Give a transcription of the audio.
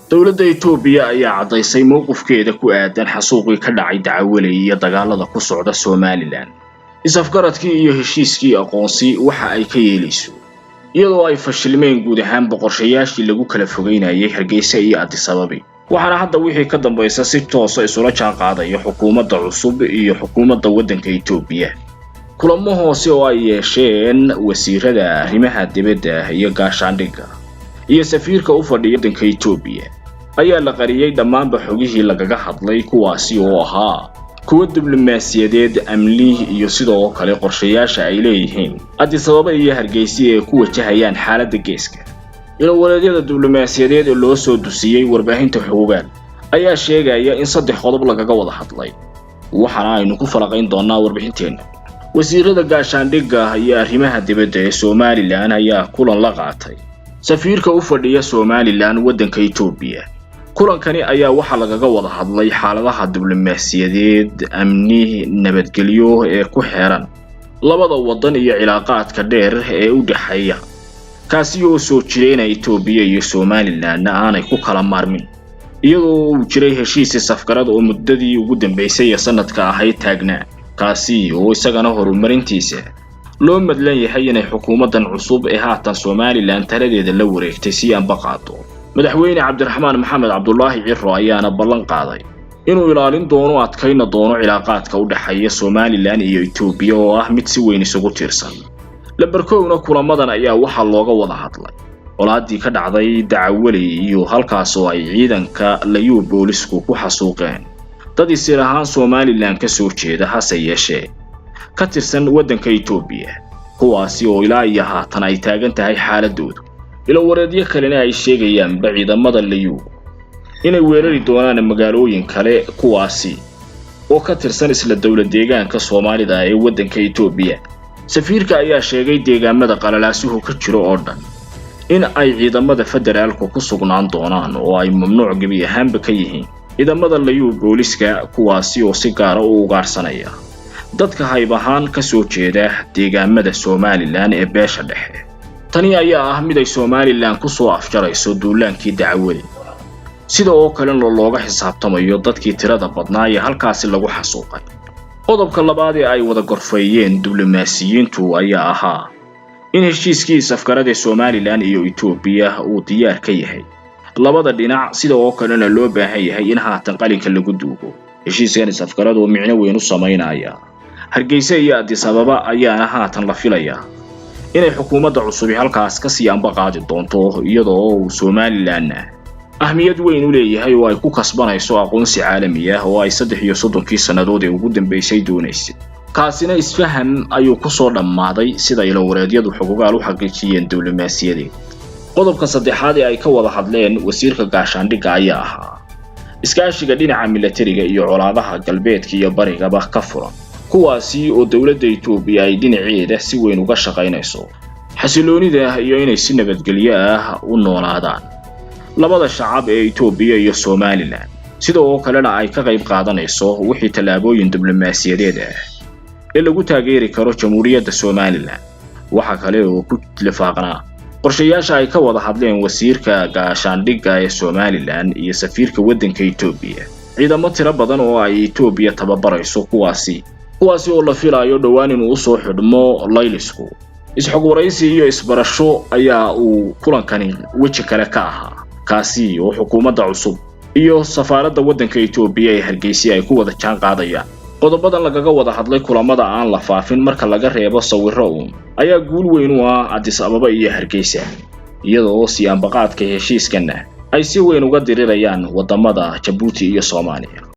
Dowladda Itoobiya ayaa caddaysay mowqifkeeda ku aadan xasuuqii ka dhacay Dacawaley iyo dagaalada ku socda Somaliland. Is-afgaradkii iyo heshiiskii aqoonsi waxa ay ka yeelayso, iyadoo ay fashilmeen guud ahaanba qorshayaashii lagu kala fogeynayay Hargeysa iyo Addis Ababa. Waxaana hadda wixii ka dambaysa si toosa isula jaan qaadaya xukuumadda cusub iyo xukuumadda waddanka Itoobiya. Kulamo hoose oo ay yeesheen wasiirada arrimaha dibadda iyo gaashaandhigga iyo safiirka u fadhiya waddanka Itoobiya ayaa la qariyay dhammaanba xogihii lagaga hadlay, kuwaasi oo ahaa kuwa diblomaasiyadeed, amni iyo sidoo kale qorshayaasha ay leeyihiin Addis Ababa iyo Hargeysa ee ku wajahayaan xaaladda geeska. Ilawareedyada diblomaasiyadeed ee loo soo dusiyey warbaahinta Xogogaal ayaa sheegaya in saddex qodob lagaga wada hadlay, waxaana aynu ku falaqayn doonaa warbixinteenna. Wasiirada gaashaandhigga iyo arrimaha dibadda ee Somaliland ayaa kulan la qaatay safiirka u fadhiya Somaliland waddanka Itoobiya. Kulankani ayaa waxaa lagaga wada hadlay xaaladaha diblomaasiyadeed, amni, nabadgelyo ee ku xeeran labada waddan iyo cilaaqaadka dheer ee u dhexeeya, kaasi oo soo jireenaya Itoobiya iyo Somalilandna aanay ku kala maarmin, iyadoo uu jiray heshiis is-afgarad oo muddadii ugu dambeysay ee sanadka ahayd taagnaa, kaasi oo isagana horumarintiisa loo madlan yahay inay xukuumaddan cusub ee haatan Somaliland taladeeda la wareegtay si anba qaado. Madaxweyne Cabdiraxmaan Maxamed Cabdulaahi Ciro ayaana ballan qaaday inuu ilaalin doono, adkayna doono cilaaqaadka u dhexeeya Somaliland iyo Itoobiya oo ah mid si weyn isugu tiirsan. Lambar kowna, kulamadan ayaa waxaa looga wada hadlay colaadii ka dhacday Dacawaley iyo halkaas oo ay ciidanka Layuu boolisku ku xasuuqeen dad isir ahaan Somaliland ka soo jeeda, hase yeeshee ka tirsan waddanka Itoobiya, kuwaasi oo ilaa iyo haatan ay taagan tahay xaaladoodu. Ilowareedyo kalena ay sheegayaanba ciidamada Layuu inay weerari doonaan magaalooyin kale, kuwaasi oo ka tirsan isla dowlad deegaanka Soomaalida ee waddanka Itoobiya. Safiirka ayaa sheegay deegaamada qalalaasuhu ka jiro oo dhan in ay ciidamada federaalku ku sugnaan doonaan oo ay mamnuuc gebi ahaanba ka yihiin ciidamada Layuu booliska, kuwaasi oo si gaara u ugaarsanaya dadka hayb ahaan ka soo jeeda deegaamada Somaliland ee beesha dhexe. Tani ayaa ah mid ay Somaliland ku soo afjarayso duulaankii Dacawaley, sida oo kalena looga xisaabtamayo dadkii tirada badnaa ee halkaasi lagu xasuuqay. Qodobka labaad ee ay wada gorfeeyeen diblomaasiyiintu ayaa ahaa in heshiiskii is-afgarad ee Somaliland iyo Itoobiya uu diyaar ka yahay labada dhinac, sida oo kalena loo baahan yahay in haatan qalinka lagu duugo heshiiskan is-afgarad oo micno weyn u samaynaya Hargeysa iyo Addis Ababa. Ayaana haatan la filayaa inay xukuumadda cusubi halkaas kasii amba qaadi doonto, iyadoo uu Somalilandna ahmiyad weyn u leeyahay oo ay ku kasbanayso aqoonsi caalami ah oo ay 33-kii sannadood ee ugu dambeysay doonaysay. Kaasina isfaham ayuu ku soo dhammaaday, sida ilowareedyadu Xogogaal u xaqiijiyeen diblomaasiyadeed. Qodobka saddexaad ee ay ka wada hadleen wasiirka gaashaandhigga ayaa ahaa iskaashiga dhinaca milatariga iyo colaadaha galbeedka iyo barigaba ka furan, kuwaasi oo dowladda Itoobiya ay dhinaceeda si weyn uga shaqaynayso xasiloonida iyo inay si nabadgelyo ah u noolaadaan labada shacab ee Itoobiya iyo Somaliland, sida oo kalena ay ka qayb qaadanayso wixii tallaabooyin diblomaasiyadeed ah ee lagu taageeri karo Jamhuuriyadda Somaliland. Waxa kale oo ku lifaaqnaa qorshayaasha ay ka wada hadleen wasiirka gaashaandhigga ee Somaliland iyo safiirka waddanka Itoobiya ciidamo tiro badan oo ay Itoobiya tababarayso, kuwaasi oo la filayo dhowaan inuu usoo xidhmo laylisku. Is-xog waraysi iyo isbarasho ayaa uu kulankani weji kale ka ahaa, kaasi oo xukuumadda cusub iyo safaaradda waddanka Itoobiya ee Hargeysa ay ku wada jaan qaadayaan. Qodobadan lagaga wada hadlay kulamada aan la faafin marka laga reebo sawirro uun ayaa guul weyn u ah Addis Ababa iyo Hargeysa, iyada oo siyaanbaqaadka heshiiskanna ay si weyn uga dirirayaan waddamada Jabuuti iyo Soomaaliya.